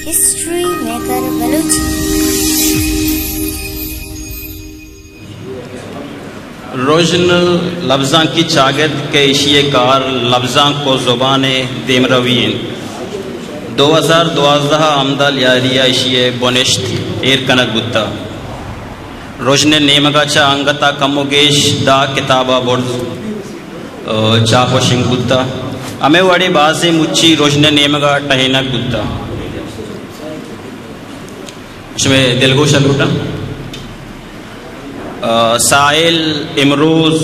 ہسٹری میکر بلوچی۔ رژن لبزانکی چاگرد کہ ایشی ءِ کار لبزانک ءُ زبان ءِ دیمروی انت۔ دو ہزار دوازدہ ءَ ہمدا لیاری ءَ ایشی ءِ بنشت ایر کنگ بوتگ۔ رژن ءِ نیمگ ءَ چہ انگت ءَ کم ءُ گیش دہ کتاب ءَ برز، ءُ، چاپ ءُ شنگ بوتگ۔ ہمے وڑیں بازیں مچی رژن ءِ نیمگ ءَ ٹہینگ بوتگ۔ شمئے دلگوش ءَ لوٹاں۔ ءُ، ساحل امروز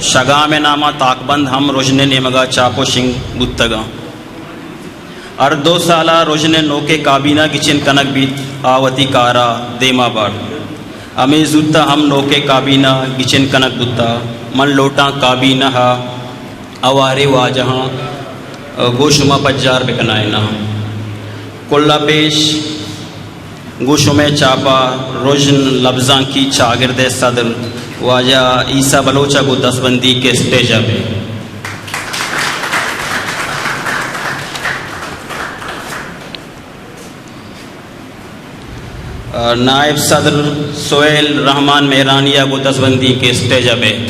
شگام ءِ نام ءَ تاکبند ہم رژن ءِ نیمگ ءَ چاپ ءُ شنگ بوتگ انت۔ ہر دو سال ءَ رژن ءِ نوکیں کابینہ گچین کنگ بیت، آ وتی کار ءَ دیما بارت۔ ہمے زوت ءَ ہم نوکیں کابینہ گچین کنگ بوتگ۔ من لوٹاں کابینہ ءَ ہواریں واجہاں گوں شما پجار بکنائیناں۔ کل ءَ پیش گوں شمئے چاپ ءَ رژن لبزانکی چاگرد ءِ صدر واجہ عیسی بلوچ ءَ گوں دستبندی کہ اسٹیج ءَ بئے۔ نائب صدر سہیل رحمان مہرانی ءَ گوں دستبندی کہ اسٹیج ءَ بئے۔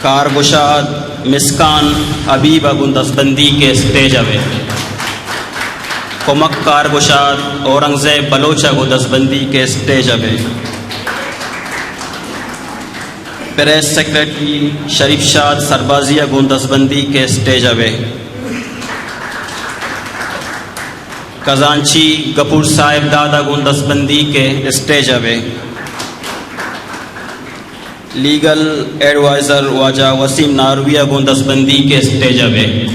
کارگشاد مسکان حبیب ءَ گوں دستبندی کہ اسٹیج ءَ بئے۔ کمک کارگشاد اورنگزیب بلوچ ءَ گوں دستبندی کہ اسٹیج ءَ بئے۔ پریس سیکرٹری شریف شاد سربازی ءَ گوں دستبندی کہ اسٹیج ءَ بئے۔ خزانچی گپور صاحب داد ءَ گوں دستبندی کہ اسٹیج ءَ بئے۔ لیگل ایڈوائزر واجہ وسیم ناروی ءَ گوں دستبندی کہ اسٹیج ءَ بئے۔